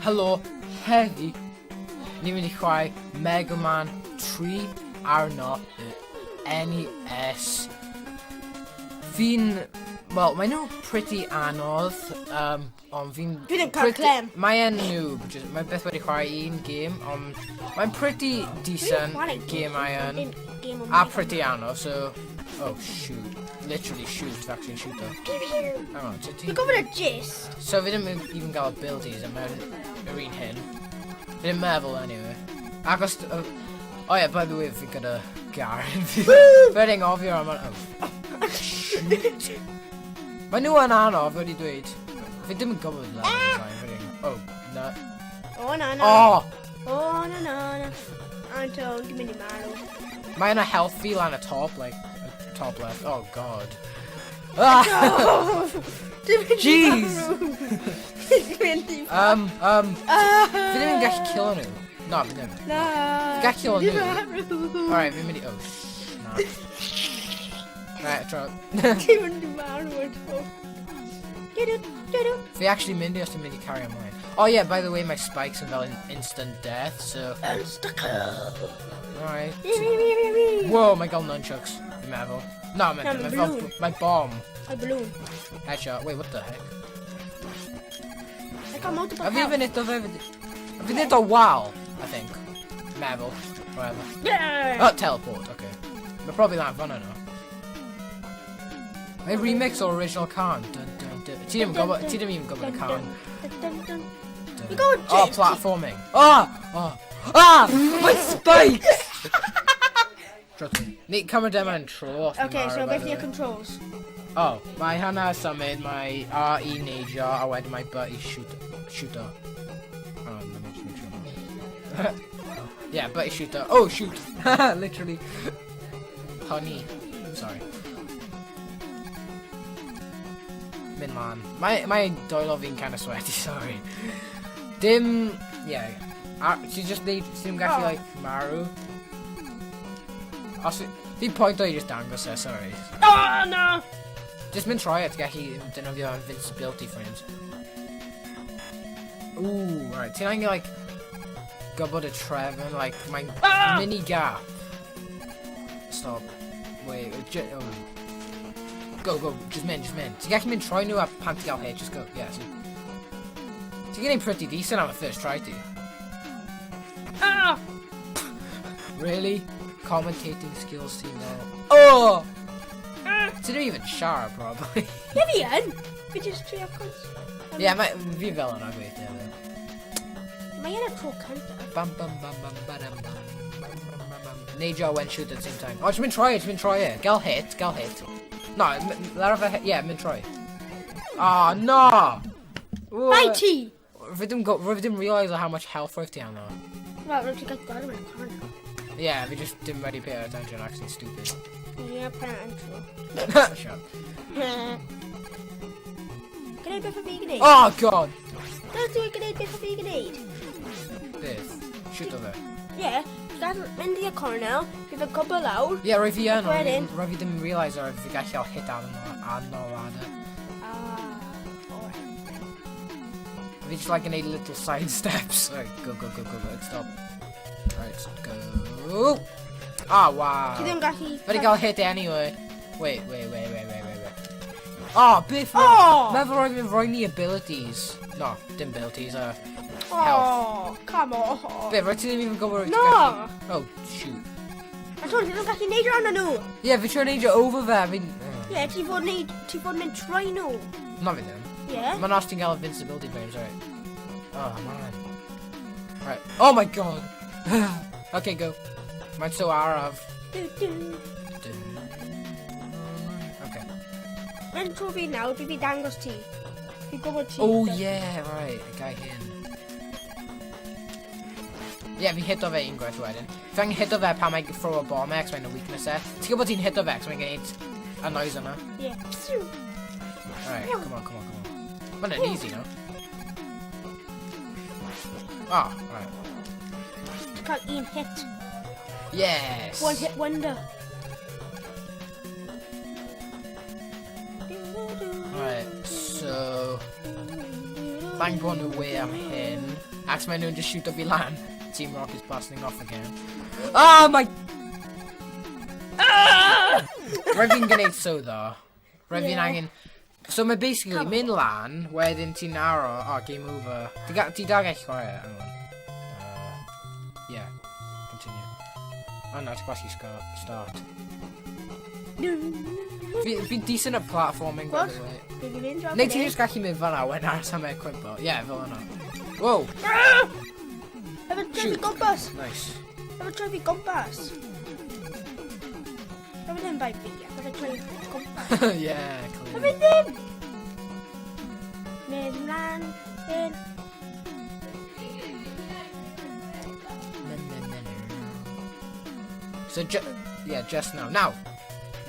Helo, heddi, ni'n mynd i chwarae Mega Man 3 arno y NES. Fi'n... Wel, mae nhw pretty anodd, um, ond fi'n... Dwi ddim cael clem. Mae e'n noob, just, mae beth wedi chwarae un game, ond mae'n pretty decent game mae yn. A pretty anodd, so... Oh, shoot. Literally shoot, fe actually shooto. Hang on, so ti... Fi'n gofyn y gist. So fi ddim even gael abilities yn mewn yr un hyn. Fi ddim meddwl anyway. Ac os... Oh yeah, by the way, fi gyda Garen. Fe ddim anghofio am... Oh. Shoot. Mae nhw yn anodd, fi wedi dweud. Fi ddim yn gwybod level design. Fi ddim... Oh, na. O, na, na. Oh! O, na, na, na. Anton, dwi'n mynd i marw. Mae yna health fi lan y top, like, y top left. Oh, god. Ah! Dwi'n mynd i Jeez. marw. Dwi'n mynd i Fi ddim yn gallu kill nhw. Na, fi ddim. Na. Gallu kill Dwi'n nhw. marw. Alright, fi'n mynd i... Oh, na. Right, tro. Dwi'n mynd i marw eto. Du-du, du-du. Fi actually mynd i os ti'n mynd i carry ymlaen. Oh yeah, by the way, mae spikes yn fel instant death, so... Insta-kill. Alright. Wee, wee, wee, wee, wee. Whoa, mae gael nunchucks, fi'n meddwl. Na, mae Na, mae mae'n fel... balloon. Mae bomb. A balloon. Headshot. Wait, what the heck? I got multiple A fi health. even hit o fe... A fi hit o wal, I think. Meddwl. Whatever. Yeah. Oh, teleport, okay. Mae probably lan fan'na no. Mae remix o'r original can. Dun, dun, dun. Ti ddim yn gwybod, ti ddim even gwybod y can. Dun, dun, dun. Dun. You go Oh, platforming. Oh! Oh! Ah! My spikes! Trust me. Ni cymryd yma yn tro. Os ni'n Okay, marw, so by beth the yw'r way. controls? Oh, mae hwnna symud, mae R i neidio, a wedyn mae B i shoot, shooter. Oh, let me just make sure. Yeah, B i shooter. Oh, shoot! Literally. Honey. Sorry. Mynd lan. Mae dwylo fi'n kind of sweaty, sorry. Dim... Yeah. A, ti just neud... Ti ddim gallu, Oh. like, marw. Os... Fi'n point o i just dangos e, sorry. Oh, no! Just mynd troi at gallu defnyddio invincibility frames. Ooh, right. Ti'n angen, like, gwybod y trefn, like, mae'n Ah! mini gap. Stop. Wait, oh. Go, go, just mynd, just mynd. Ti'n gallu mynd troi nhw a pan ti'n gael hit, just go, yeah, see. Ti'n gwneud pretty decent am y first try ti. Ah! Really? Commentating skills ti fel... Oh! Ah! Ti ddim even siarad, probably. Ie, fi yn! Fi just trio cons... Yeah, mae, fi fel yna gweithio. Mae yna tro cyntaf. Bam bam bam bam badam bam bam bam bam bam. Neidio when shoot at the same time. Oh, just mynd troi, just mynd troi e. Gael hit, gael hit. No, lara fe, yeah, mynd troi. Oh, no! Bai ti! Fi ddim, fi ddim realise how much health roedd ti arno. Wel, rwy'n ti gael gweld yn y corner. Yeah, fi just dim ready pay attention, actually stupid. Ie, pan yn tro. Shut. Gwneud beth o fi gwneud. Oh, God! Dyna ti'n gwneud beth o fi gwneud. Beth? Shoot o fe. Ie, gael mynd i'r cornel, bydd y cwbl lawr. Yeah, roedd fi yn, Wedyn. roedd fi ddim realise roedd fi gallu cael hit arno ladder. Ah, alright. Fi just like gwneud little side steps. Right, go, go, go, go, go, stop. Right, go. Ah, wow. Ti ddim gallu... Fi wedi cael hit anyway. Wait, wait, wait, wait, wait, wait, wait. Oh, beth... Oh! Meddwl roedd fi'n rhoi ni abilities. No, dim abilities, Oh, come on. Beth, roedd ti ddim even gwybod roedd No! ti'n gallu... Oh, shoot. A ti ddim gallu neud arno nhw. Yeah, fi trio neud o over fe, fi'n... Ie, ti fod neud, ti fod mynd troi nhw. Na fi ddim. Ie. Mae'n os ti'n gael invincibility frames, right. Oh, man. Right. Oh my God! Okay, go. Mae'n so araf. Du, du. Dun. Okay. Mae'n tro fi nawr, fi dangos ti. Fi gwybod ti. Oh yeah, right, y guy hyn. Yeah, fi hit o fe un gwaith wedyn. Fi angen hit o fe pan mae'n throw a bomb e, cos mae'n a weakness e. Ti'n gwybod ti'n hit o fe, cos mae'n gwneud a noise yna. Ie. Right, come on, come on, come on. Mae'n easy, no? Ah, right. Ti'n cael un hit. Yes! One hit wonder. Right, so... Thank bod nhw we am hyn. Ac mae nhw'n just shoot fi lan. Team Rock is blasting off again. Oh my... Ah! Rhaid fi'n gwneud so ddo. Rhaid fi'n Yeah. angen... So mae basically mynd lan, wedyn ti'n aro, oh, game over. Ti, ti dal gallu chwarae, hang on. Yeah, continue. Oh no, ti'n gwasgu start. Fi'n fi decent at platforming, by the way. Neu ti'n just gallu mynd fan'na, wedyn aros am e cwympo. Yeah, fel yna. Whoa! Ah! Efo troi fi gwmpas. Nice. Efo troi fi gwmpas. Efo ddim bai fi, efo troi fi gwmpas. Yeah, clear. Efo ddim! Mynd mlaen, hyn. So, yeah, just now. Now!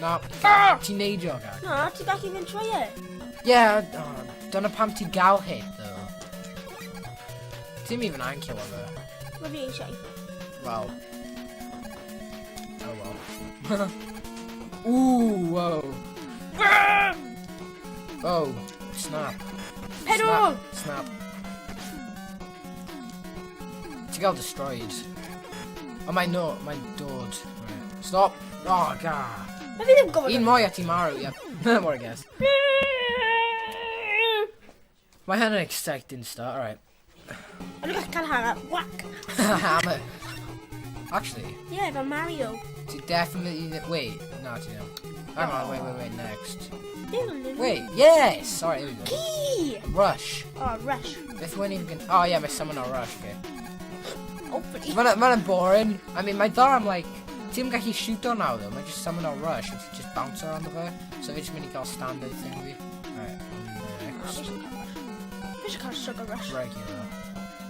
Na, Ah! ti'n neidio, gag. Na, ti'n gallu fynd trwy e. Yeah, oh, dyna pam ti'n gael hit, though. Ti'n even angen kill fe. Mae fi eisiau. Well. Oh well. Ooh, whoa. Oh, snap. Pedal! Snap. Snap. Ti'n gael destroyed. Oh, mae'n no, mae'n dod. Right. Stop. Oh, god. Mae fi ddim gwybod. Un mwy a ti marw, yep. More, I guess. Mae hyn yn exciting start, alright. O'n i'n gallu cael hanner. Whack! Hammer. Actually, Yeah, fel Mario. ti definitely... Wait, no, ti ddim. Hang on, wait, wait, wait, next. Wait, yes! Sorry, here we go. Key! Rush. Oh, rush. Beth wyn i'n... Oh, yeah, mae summon o rush, okay. Hopefully. Mae'n ma boring. I mean, mae dda am, like... Ti'n gallu shoot o nawr, though. Mae just summon o rush. Ti'n just bounce around fe. So fi just mynd i gael standard thing fi. Right, next. Fi eisiau cael sugar rush. Regular.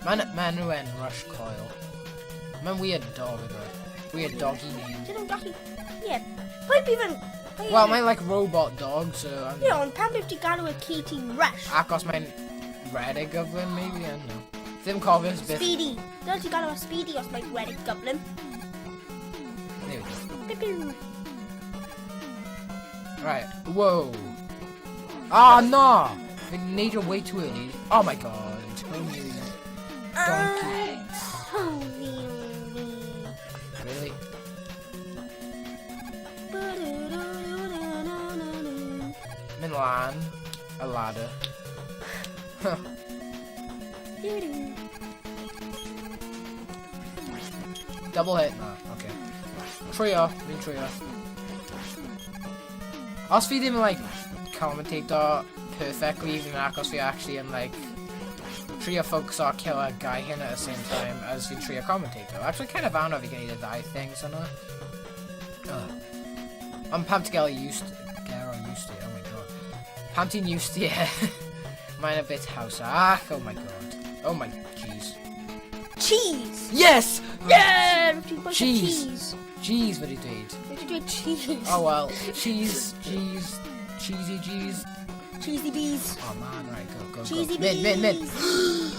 Mae'n ma nhw yn rush coil. Mae'n weird dog, ydw e. Weird doggy name. Dyn nhw'n gallu... Ie. Pwy bydd yn... Wel, mae'n like robot dog, so... Ie, ond pam bydd ti galw y ci ti rush? Ac os mae'n redeg gyflym, maybe, I don't know. Ddim cofio beth... Speedy. Dyle ti galw y Speedy os mae'n redeg gyflym. There we go. Pipiw. Right, whoa. Ah, oh, no! Fi'n neidio way too early. Oh my god, Tony. Donkey. Tony. Really? Mynd lan, a ladder. Double hit, na, okay. Trio, fi'n trio. Os fi ddim yn, like, commentator perfectly, fi'n achos fi actually yn, like, trio focus ar kill a guy hyn at the same time as fi'n trio commentator. Actually, kind of anodd i gwneud y ddau things yna. Ugh. Ond pam ti'n gael used... Gael used to, oh my god. Pam ti'n used to it, mae'n a bit hawsach. Oh my god. Oh my, jeez. Cheese! Yes! Yeah! Cheese. Cheese. Cheese wedi dweud. Wedi dweud cheese. Oh well. Cheese, cheese, cheesy cheese. Cheesy bees. Oh man, right, go, go, go. Cheesy Min, min, min. bees.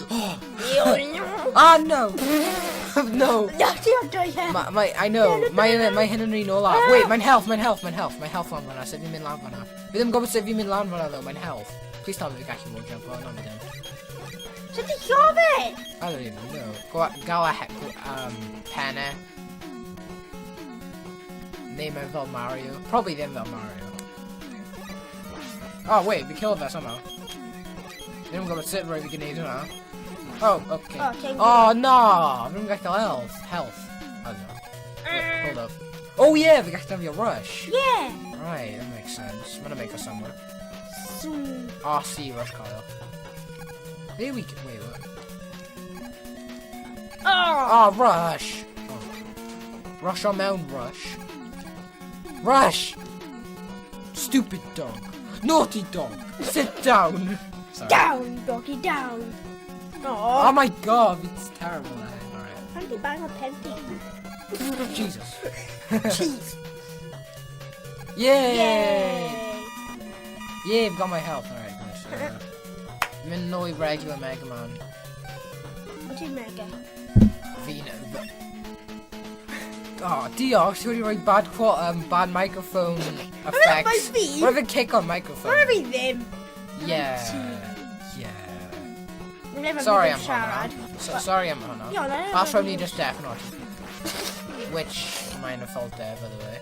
Oh. No. Ah, no! No! No, ti'n dweud e. Ma, ma, I know, mae mae hyn yn un olaf. Wait, mae'n health, mae'n health, mae'n health, mae'n health lan fan'na, sut fi'n mynd lan fan'na. Fi ddim yn gwybod sut fi'n mynd lan fan'na, though, mae'n health. Please tell me fi gallu wall jump, oh, no, fi ddim. Sut ti'n llofyn? I don't even know. Go, gael a penne. Neu mae'n fel Mario. Probably ddim fel Mario. Oh, wait, fi killed fe somehow. Fi ddim yn gwybod sut rhaid fi gwneud hwnna. Oh, okay. Oh, ti'n Oh, no! Fi ddim yn gallu cael health. Health. Oh, no. Wait, hold up. Oh, yeah, fi gallu defnyddio rush. Yeah. Right, that makes sense. I'm gonna make us somewhere. Zoom. RC rush coil. There we go. Wait, what? Oh. Oh, rush! Oh. Rush on mewn, rush. Rush! Stupid dog. Naughty dog! Sit down! Sorry. Down, doggy, down. Oh Oh. my god, it's terrible. Alright. Pam ti bang o pen ti? Jesus. Cheese. Yay! Yay. Yay, I've got my health. Alright, good. Mynd nôl i regular Mega Man. O ti'n mega? Fi'n... Oh, diolch, ti wedi rhoi bad, bad microphone effects. Mae fi. What if a kick on microphone? Mae fi ddim. Yeah. Yeah. le fel Sorry fi am ddim siarad. hwnna. So, sorry am hwnna. Ie, na, That's why ni just definitely. Which, mae'n a fault there, by the way.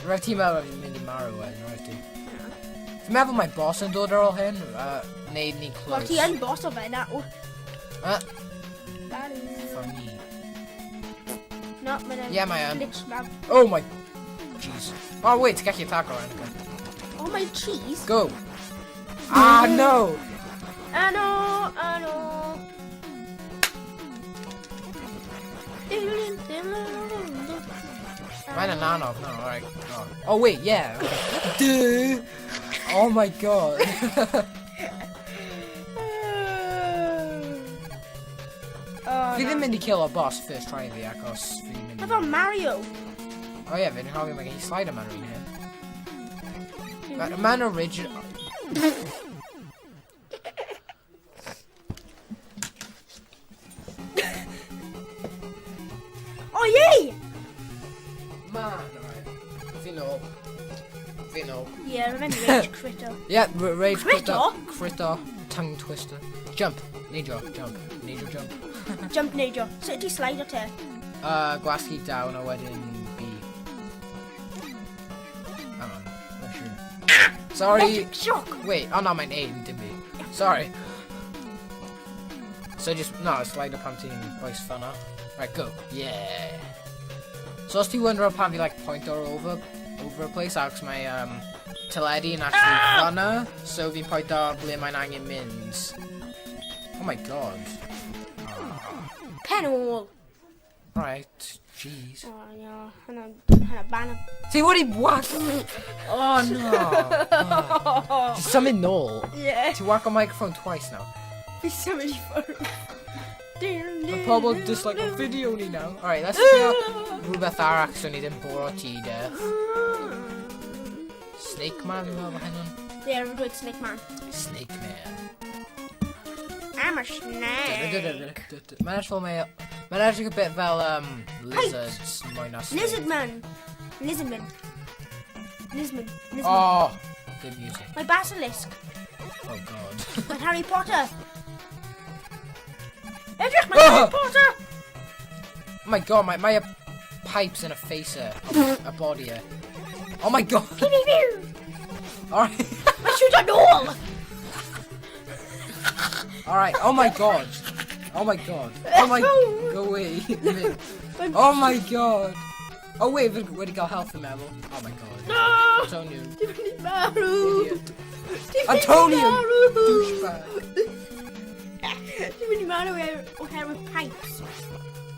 Roedd ti'n meddwl roedd mynd i marw wedyn, roedd ti? Fi'n meddwl mae boss yn dod ar ôl hyn, neud ni close. Wel, ti yn boss o fe nawr. Funny. No, mae'n Yeah, mae yn. glitch mab. Oh my... Jeez. Oh wait, ti'n gallu attack o'r enw. Oh my cheese. Go! Ah, no! Ano, ano. Mae'n yn anodd, no, alright. Oh. Oh wait, yeah. Okay. Duh! Oh my god. Oh, Fi ddim mynd i kill o boss first try fi, achos fi'n mynd Mae i... fel Mario. Oh yeah, fi'n hoffi mae gen i slider man yr un hyn. Mae'n original... Oh, yay! Man, alright. Fi'n ôl. Fi'n ôl. Yeah, mae'n rage critter. Yeah, rage Critter? Critter. Tongue twister. Jump. Neidio, jump. Neidio, jump. Jump neidio. Sut ti slide o te? Gwasgu down a wedyn B. Hang on. Not sure. Sorry. Electric shock! Wait, oh no, mae'n A, dim B. Sorry. So just, no, slide up pan ti'n oes fanna. Right, go. Yeah. So os ti wondero pan fi like point or over a place, achos mae teledu yn actually fanna, so fi'n point o ble mae'n angen mynd. Oh my god. Pen ôl. Right, jeez. Oh, no. Hynna, hynna ban. Ti wedi whack... Oh no. Oh. Ti symud nôl. Yeah. Ti whack o microphone twice now. Fi symud i ffwrdd. Mae pobl dislike o fideo ni now. Alright, let's trio rhywbeth arall so ni ddim boro ti de. Snake Man, fi'n meddwl mae hynny'n. Yeah, rwy'n dweud Snake Man. Snake Man. I'm a snake. Mae'n edrych fel mae... Mae'n edrych a bit fel lizards mwy na snake. Lizard Man. Lizard Man. Lizard Man. Lizard Man. Oh, good music. Mae Basilisk. Oh god. Mae Harry Potter. Edrych, mae Harry Potter. Oh my god, mae pipes yn y face e, a body e. Oh my god. Pew, pew, pew. Alright. Mae shoot yn ôl. Alright, oh my god. Oh my god. Oh my... Go away. Oh my god. Oh wait, fi wedi cael health yn meddwl. Oh my god. No! Antonio. Ti'n mynd i marw. Idiot. Ti'n mynd i Antonio! marw. Douchebag. Ti'n mynd i marw oherwydd pipes.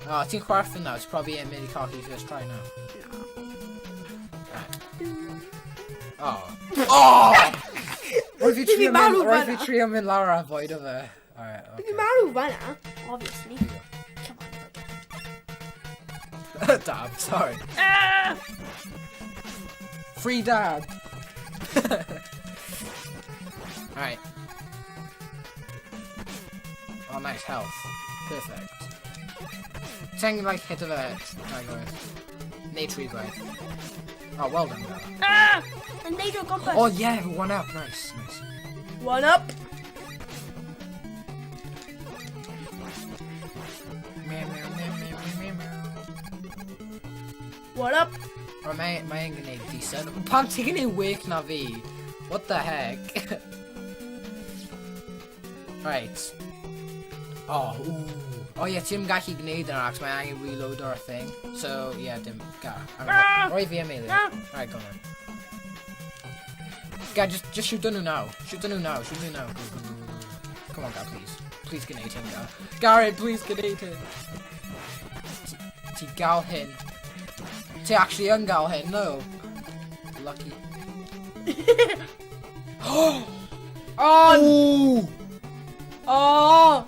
Oh, ti'n chwerthin now. It's probably yn mynd i colli first try now. Right. Oh. Oh! Roedd fi Fi trio marw mynd, roedd fi fan'na. trio mynd lawr a avoid o fe. Alright, Ti'n okay. marw fan'na, obviously. Come on. Dab, sorry. Ah! Free dab. Alright. Oh, nice health. Perfect. Ti'n like hit o fe, dau gwaith. Neu tri gwaith. Oh, well done, Dad. Ah! Yn neud o gwmpas. Oh yeah, one up. Nice, nice. One up. Meow, meow, meow, meow, meow, meow. One up. O, mae e'n gwneud decent. Pam ti'n gwneud work na fi? What the heck? Right. Oh, ooh. Oh yeah, ti'n gallu gwneud yna achos mae angen reload o'r thing. So, yeah, dim, ga. Ah! Roi fi am eilydd. No. Right, go on. Ga, just shoot nhw now. Shoot nhw now, shoot nhw now. Go, go, go, go, go. Come on, Ga, please. Please gwneud hyn, Ga. Gareth, please gwneud hyn. Ti gael hyn. Ti actually yn gael hyn, no. Lucky. Oh! Ooh! Oh!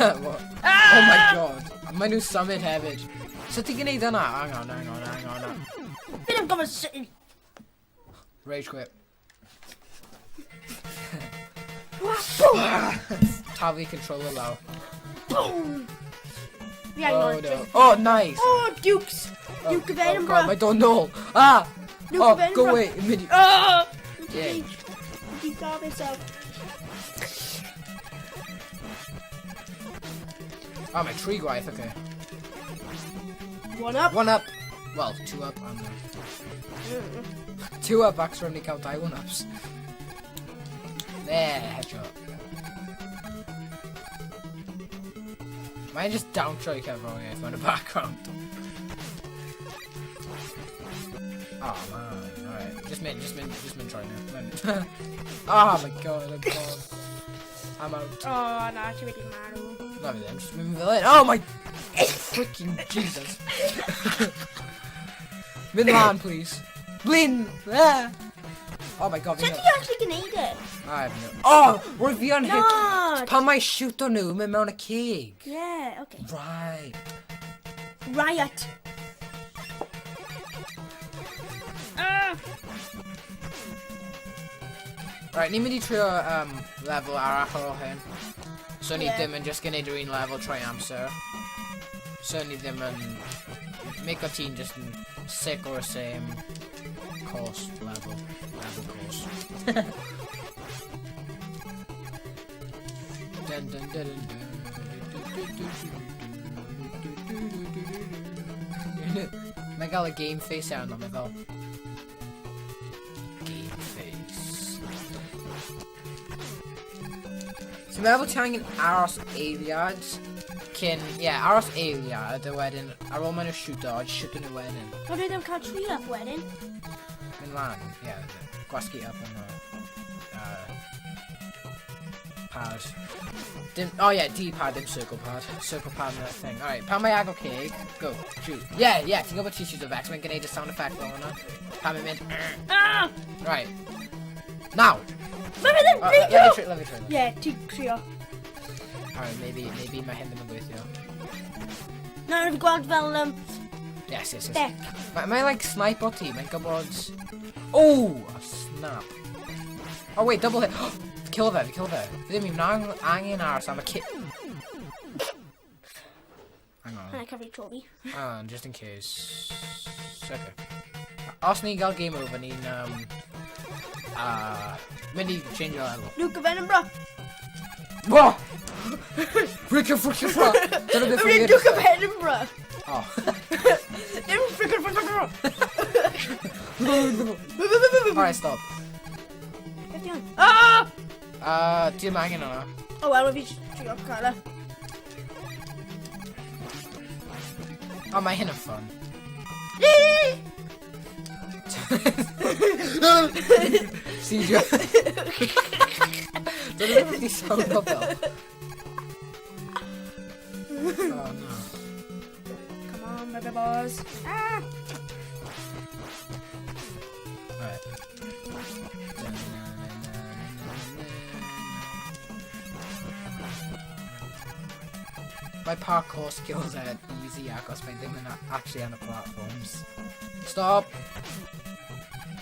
What? Oh my god. Mae nhw'n symud hefyd. So ti'n gwneud yna? Hang on, hang on, hang on. Fi ddim gofyn sut i... Rage quit. Boom! Taflu controller lawr. Boom! Fi Oh angen no. Oh, nice! Oh, Dukes! Oh, Duke of oh Edinburgh! God, mae dod nôl. Ah! Duke Oh, of go Edinburgh! away. Mynd i... Oh! Yeah. Starve yourself. Oh, mae tri gwaith, oce. Okay. One up. One up. Well, two up and Two up ac rwy'n ni cael dau one ups. There, headshot. Mae'n just dawnsio i cerddoriaeth mewn y background. Oh man, alright. Just mynd, just mynd, just mynd troi nhw. Mynd. Oh my god, oh god. I'm out. Oh, na, ti wedi marw. Na fi ddim, just mynd fel hyn. Oh my freaking Jesus. Mynd lan, please. Blin! Ah! Oh my god, Sut fi'n... ti actually gwneud e? I have no... Oh! Roedd fi yn hit... Na! Pan mae shoot o nhw, mynd mewn y ceg. Yeah, okay. Right. Riot. Ah! Right, ni'n mynd i trio level arall ar ôl hyn. So ni Ie. ddim yn just gwneud yr un level trwy amser. So ni ddim yn... Make o ti'n just yn sick o'r same course level. Level course. Dun, dun, dun, dun, dun. Mae'n gael y game face arno, mae fel... Game face. So meddwl ti angen aros eiliad cyn... Ie, yeah, aros eiliad a wedyn ar ôl maen nhw shooto, shooto nhw wedyn. Ond dwi ddim cael tri up wedyn. Mynd lan, ie. Yeah, gwasgu up yn y pad. Dim, oh yeah, D-pad, dim circle pad. Circle pad yn y thing. Alright, pan mae agor ceg, go, shoot. Yeah, ti'n gwybod ti shoot o fe, mae'n gwneud y sound effect fel hwnna. Pan mae'n mynd, Ah! Right. Now! Mae fe ddim Oh, let me brifio! try, let me try. Ie, ti'n trio. Alright, maybe mae hyn ddim yn gweithio. Na, fi gweld fel Yes. deck. Mae like snipe o ti, mae'n gwybod... Oh! A snap. Oh wait, double hit. Kill fe, fi kill fe. Fi ddim even angen aros am y ki... Hang on. Hwnna cyfri tro fi. Hang on, just in case. Okay. Os ni'n gael game over, ni'n mynd i change o level. Duke of Edinburgh. Whoa! Freaking freaking fuck! Dyna beth Yw'n Duke of Edinburgh. Oh. Dim freaking freaking. Alright, stop. Beth di hwn? Ah! Dim angen hwnna. Oh well, fi trio cael e. Oh, mae hyn yn fun. Yee! CJ. Dyna beth wedi sound o fel. Oh, no. Come on, baby boys. Ah! Right. My parkour skills are easy achos mae ddim yn actually on the platforms. Stop!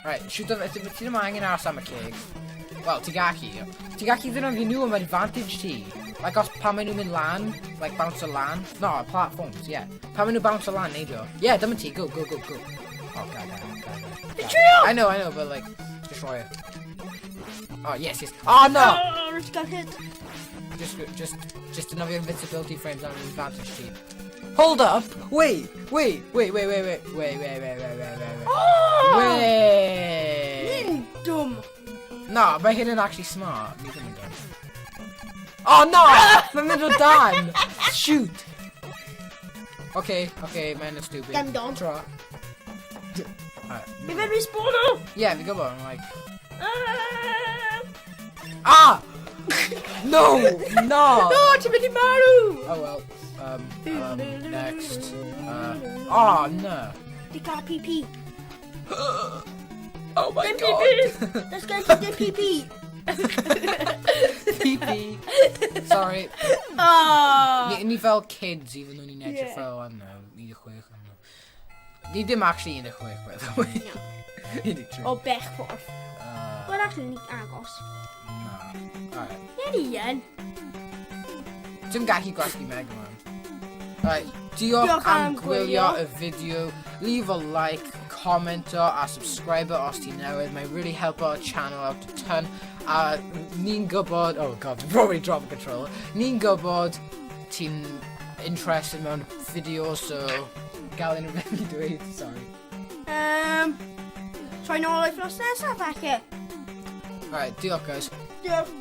Right, shoot o fe, ti ddim angen aros am y ceg. Wel, ti gallu. Ti gallu ddyn nhw nhw am advantage ti. Like, os pan maen nhw'n mynd lan, like, bounce o lan. No, platforms, yeah. Pan maen nhw bounce o lan, neidio. Yeah, dyma ti, go, go, go, go. Oh, god, god, god, god. Fi trio! I know, but like, just roi e. Oh, yes. Oh, no! Oh, rwy'n gael hit. Just another invincibility frames on advantage ti. Hold up! Wait! Wait! Wait, wait, wait, wait, wait, wait, wait, wait, wait, wait, wait. Oh! Wait! Ni'n dwm. No, mae hyn yn actually smart. Ni ddim yn dumb. Oh no! Mae'n mynd o dan! Shoot! Okay, mae'n yn stupid. Dem dom. Tro. Alright. Fi fe'n respawn o! Yeah, fi gwybod, I'm like... Ah! Ah! No! No! No, ti'n mynd i marw! Oh well. Next. Oh no. Di cael PP. Oh my Dim god. PP! Let's go to the PP. PP. Sorry. Oh! Ni fel kids, even though ni'n edrych fel, I don't know, 16. I don't know. Ni ddim actually 16, by the way. 13. O bell ffordd. Well, actually, ni agos. Na. Alright. Ie, ni yn. Dim gallu gwasgu Mega Man. Right, diolch Diolch am am gwylio gwylio. y fideo. Leave a like, comment a subscribe os ti newydd. Mae'n really help our channel out a ton. A ni'n gwybod. Oh God, fi probably drop the controller. Ni'n gwybod ti'n interested mewn fideo, so gael unrhyw beth i dweud, sorry. Troi nôl wythnos nesaf, falle. Alright, diolch, guys. Diolch.